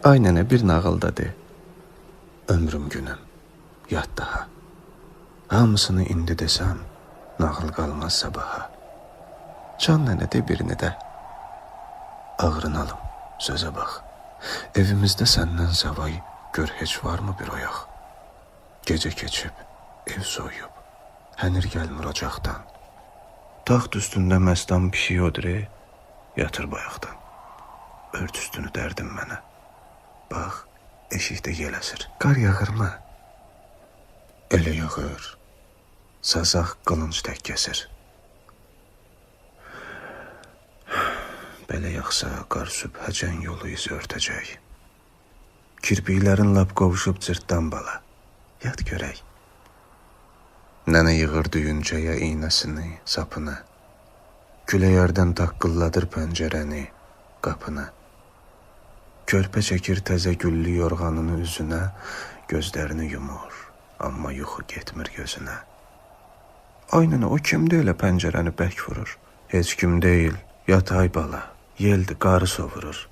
Ay nənə, bir nağıl da de. Ömrüm günüm, yat daha. Hamısını indi desəm, nağıl qalmaz sabaha. Can nənə, de birini də. Ağrın alım, sözə bax. Evimizdə səndən savay gör heç varmı bir oyaq? Gecə keçib, ev soyuyub, hənir gəlmir ocaqdan. Taxt üstündə məstan pişik odur, yatır bayaqdan. Ört üstünü dərdim mənə. Bax, eşikdə yel əsir. Qar yağırmı? Elə yağır. Sazaq qılınc tək kəsir. Belə yağsa qar sübhəcən yolu izi örtəcək. Kirpiklərin lap qovuşub cırtdan bala. Yat görək. Nənə yığır düyüncəyə iynəsini, sapını. Küləyərdən taqqılladır pəncərəni, qapını. Körpə çəkir təzə güllü yorğanını üzünə, gözlərini yumur, amma yuxu getmir gözünə. Ay nənə, o kimdir elə pəncərəni bərk vurur? Heç kim deyil, yat ay bala, yeldir, qarı sovurur.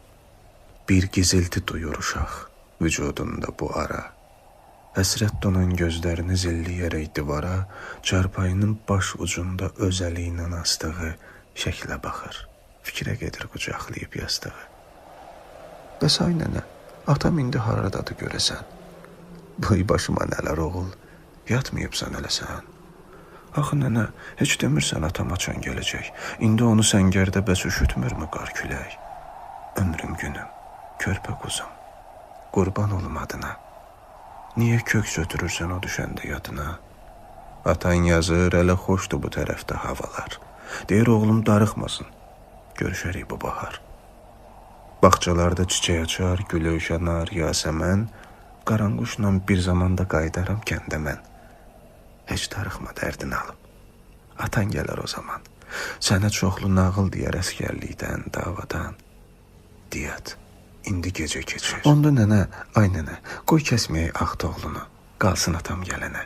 Bir gizilti duyur uşaq vücudunda bu ara. Həsrət donan gözlərini zilləyərək divara, çarpayının baş ucunda öz əli ilə asdığı şəklə baxır. Fikrə gedir qucaqlayıb yastığı. Bəs ay nənə, atam indi haradadır görəsən? Buy başıma nələr oğul, yatmayıbsan hələ sən. Axı nənə, heç demirsən atam haçan gələcək. İndi onu səngərdə bəs üşütmürmü qar külək? Ömrüm günüm, körpə quzum, qurban olum adına. Niyə köks ötürürsən o düşəndə yadına? Atan yazır, elə xoşdur bu tərəfdə havalar. Deyir oğlum darıxmasın, görüşərik bu bahar. Bağçalarda çiçək açar, gül övşənar, yasəmən, qaranquşla bir zamanda qayıdaram kəndə mən. Heç darıxma dərdini alıb. Atan gələr o zaman. Sənə çoxlu nağıl deyər əsgərlikdən, davadan. Diyat, indi gecə keçir. Onda nənə, ay nənə, qoy kəsməyək ağ toğlunu, qalsın atam gələnə.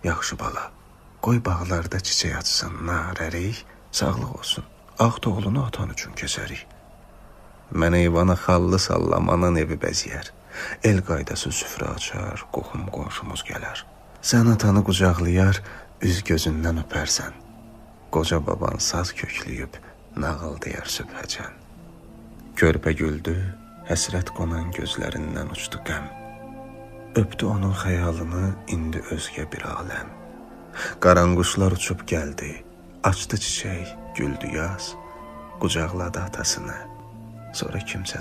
Yaxşı bala, qoy bağlarda çiçək açsın, nar, ərik, sağlıq olsun. Ağ toğlunu atan üçün kəsərik. Mən eyvana xallı sallamanan evi bəzəyər. El qaydası süfrə açar, qohum qonşumuz gələr. Sən atanı qucaqlayar, üz gözündən öpərsən. Qoca baban saz köklüyüb, nağıl deyər sübhəcən. Körpə güldü, həsrət qonan gözlərindən uçdu qəm. Öpdü onun xəyalını indi özgə bir aləm. Qaranquşlar uçub gəldi, açdı çiçək, güldü yaz, qucaqladı atasını. Sonra kimsə